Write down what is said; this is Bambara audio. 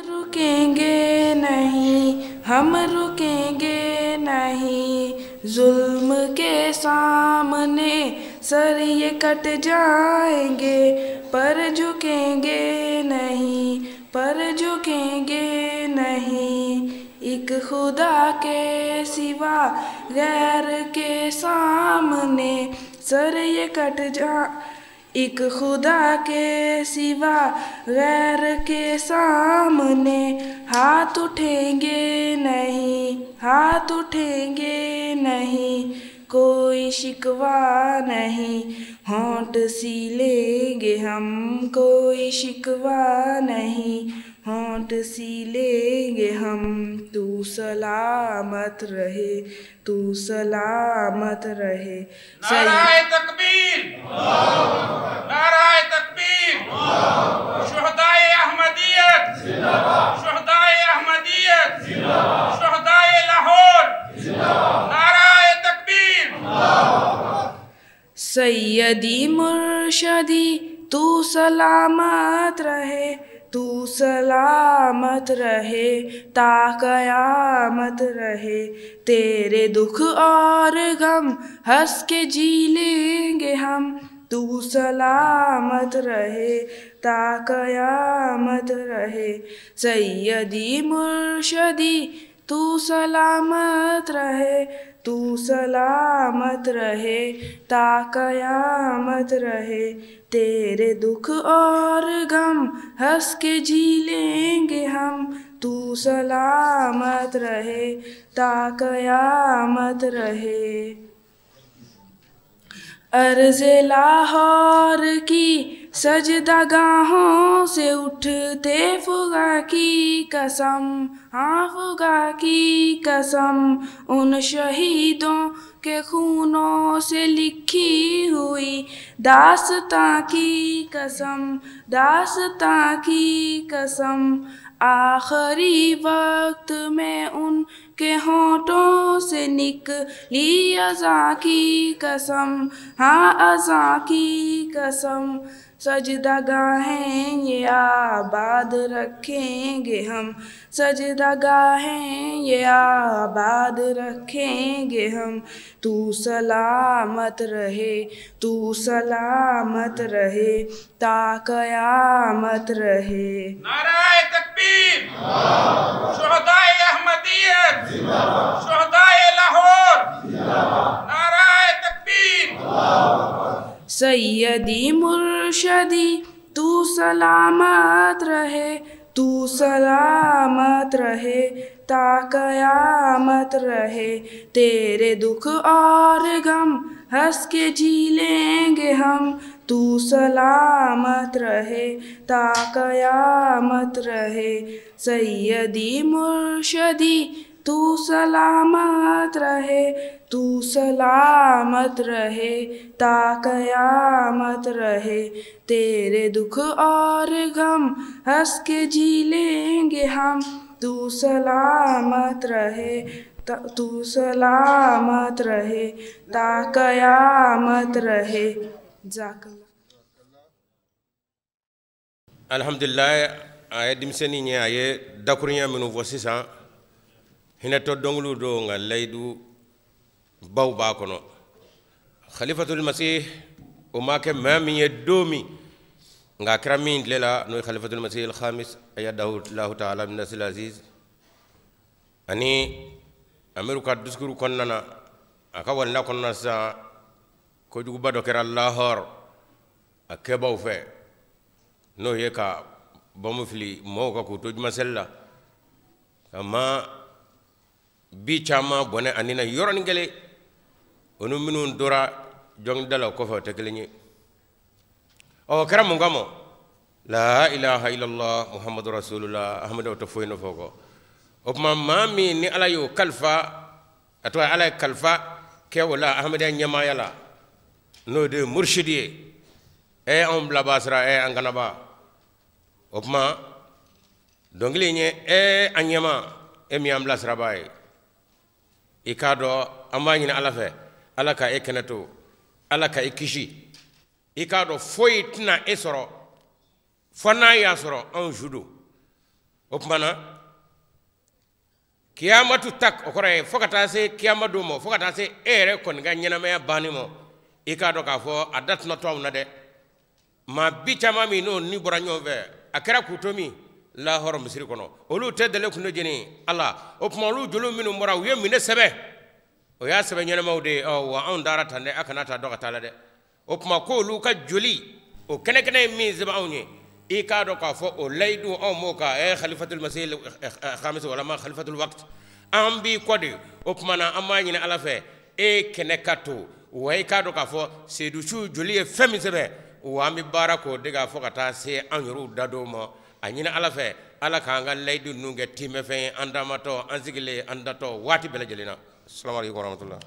रुकेंगे नहीं, हम रुकेंगे नहीं, जुल्म के सामने सर ये कट जाएंगे, पर झुकेंगे नहीं, पर झुकेंगे नहीं। एक खुदा के सिवा गैर के सामने सर ये कट जा, एक खुदा के सिवा गैर के सामने हाथ उठेंगे नहीं, हाथ उठेंगे नहीं, कोई शिकवा नहीं, होंठ सी लेंगे हम, कोई शिकवा नहीं, होंठ सी लेंगे हम। तू सलामत रहे, तू सलामत रहे। नाराए तकबीर, नाराए तकबीर, शुहदाए अहमदियत, शुहदाए अहमदियत, शुहदाए लाहौर, नाराए तकबीर। सैयदी मुर्शदी तू सलामत रहे, तू सलामत रहे, ता कयामत रहे। तेरे दुख और गम हंस के जी लेंगे हम, तू सलामत रहे, ता कयामत रहे। सैयदी मुर्शदी तू सलामत रहे, तू सलामत रहे, ता कयामत रहे। तेरे दुख और गम हंस के जी लेंगे हम, तू सलामत रहे, ता कयामत रहे। अर्ज़ लाहौर की सजदागाहों से उठते फुगा की कसम, हाँ फुगा की कसम, उन शहीदों के खूनों से लिखी हुई दास्तां की कसम, दास्तां की कसम। आखिरी वक्त में उनके होठों से निकली अज़ां की कसम, हाँ अज़ां की कसम। सजदा गाहें ये आबाद रखेंगे हम, सजदा गाहें ये आबाद रखेंगे हम। तू सलामत रहे, तू सलामत रहे, ता कयामत रहे। नाराए तकबीर, शुहदाए अहमदियत, शुहदाए लाहौर, नाराए तकबीर। सैयदी मुर्शदी तू सलामत रहे, तू सलामत रहे, ता कयामत रहे। तेरे दुख और गम हंस के जी लेंगे हम, तू सलामत रहे, ता कयामत रहे। सैयदी मुर्शदी तू सलामत रहे, तू सलामत रहे, ता कयामत रहे। तेरे दुख और गम हंस के जी लेंगे हम, तू सलामत रहे, तू सलामत रहे, ता कयामत रहे। जाकल्ला। Alhamdulillah, a ye denmisɛnnin ye, a ye dakurunya minnu fɔ sisan, hinɛtɔ dɔnkiliw don, nka layidu baw b'a kɔnɔ. Khalifatul Masih o ma kɛ maa min ye don min, nka a kɛra min tile la, n'o ye Khalifatul Masih al-Khamis ayadahu lahu ta'ala min nasir aziz, ani amiru ka discours kɔnɔna na, a ka walanda kɔnɔna na sisan, kojuguba dɔ kɛra Lahore a kɛbaw fɛ, n'o ye ka bɔnbu fili mɔgɔw kan k'u to jumaseli la, ka maa bi caman bɔnɛ ani na yɔrɔnin kelen, o ni minnu tora jɔnda la o kɔfɛ o tɛ kelen ye. Ɔ o kɛra mun kama? La ilaha illallah muhammadu rasulullah, ahmadu tɛ foyi nɔfɛ o kɔ. O tuma maa min ni Ala y'o kalifa, a tɔgɔ Ala ye kalifa kɛ o la ahmadenya ɲɛmaaya la, n'o de ye murshidi ye, ɛ anw bilabaa sira, ɛ an kanabaa. O tuma dɔnkili in ye ɛ an ɲɛma, e min y'an bilasirabaa ye, i k'a dɔn an b'a ɲini Ala fɛ, Ala ka e kɛnɛ to, Ala ka e kisi. I k'a dɔn foyi tɛna e sɔrɔ fo n'a y'a sɔrɔ anw su don. O tuma na kiyamatu tak, o kɔrɔ ye fo ka taa se kiyama don ma, fo ka taa se e yɛrɛ kɔni ka ɲɛnamaya banni ma, i k'a dɔn k'a fɔ a da tɛna to anw na dɛ. Maa bi caman min n'o ni bɔra ɲɔgɔn fɛ, a kɛra k'u to min lahɔrɔ misiri kɔnɔ, olu tɛ dɛlɛ kun jeni ala. O tuma olu joli minnu bɔra, u ye minɛ sɛbɛn, o y'a sɛbɛn ɲɛnamaw de ye. Ɔ wa anw dara tan dɛ, a kana taa dɔ ka taa la dɛ. O tuma ko olu ka joli o kɛnɛkɛnɛ ye min sɛbɛn anw ye, i k'a dɔn k'a fɔ o layidu anw m'o kan. Ɛ khalifatul masih khamis walama khalifatul waqt, an b'i kɔ de. O tuma na an b'a ɲini ala fɛ e kɛnɛ ka to, wa i k'a dɔn k'a fɔ seyidusu joli ye fɛn min sɛbɛn, wa an bɛ baara k'o de k'a fɔ ka taa se an yɛrɛw dadon ma. A ɲini ala fɛ ala k'an ka layidu ninnu kɛ tiimɛfɛn ye, an daamatɔ, an sigilen, an datɔ waati bɛɛ lajɛlen na. Salamu aleykum warahmatulah.